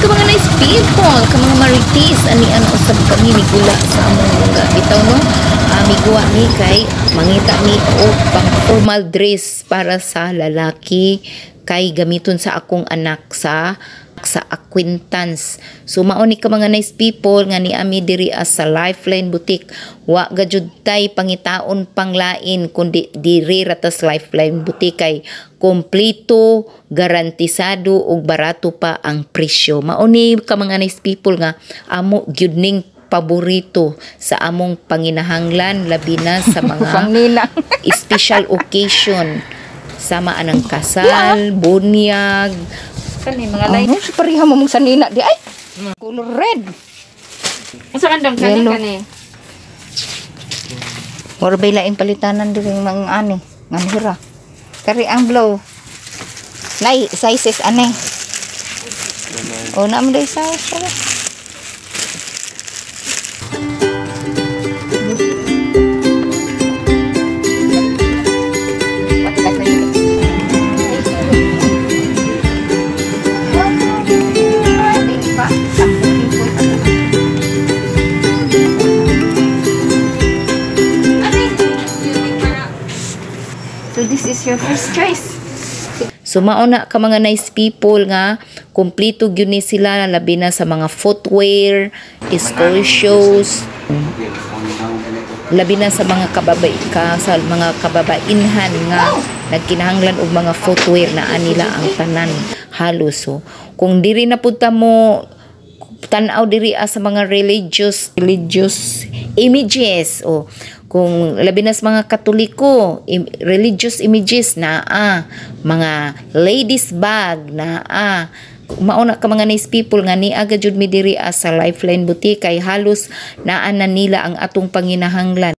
ka mga nice people, ka mga marites, ani ano usab kami migula sa among lungga. Bitaw no, miguwa mi kay mangita mi og pang formal dress para sa lalaki kay gamiton sa akong anak sa acquaintance. So mao ni ka mga nice people nga ni ami diri as sa Lifeline Boutique. Wa gajud tay pangitaon pang lain kundi diri ra tas Lifeline Boutique kay kompleto, garantisado ug barato pa ang presyo. Mao ni ka mga nice people nga amo gyud ning paborito sa among panginahanglan, labi na sa mga Pangninang. Special occasion sama anang kasal, bunyag. Kani mga light. Ano, sa pareha mo mong sanina di ay. Color red. Unsa kandang kani Yellow. Kani? Mura ba'y laing palitanan diri mga ani. Nganhira. Kari ang blue. Nay, sizes ani. O na mo day size. Wala. So this is your first choice. So mao na ka mga nice people nga kumpleto gyud ni sila, labi na sa mga footwear, school shoes, labi na sa mga kababay ka sa mga kababainhan nga nagkinahanglan og mga footwear, na anila ang tanan halos. So kung diri na pud ta mo tan-aw diri sa mga religious images o kung labi na sa mga Katoliko, religious images naa, mga ladies bag naa. Mao na ka mga nice people nga niaga jud mi diri sa Lifeline Boutique kay halos naa na nila ang atong panginahanglan.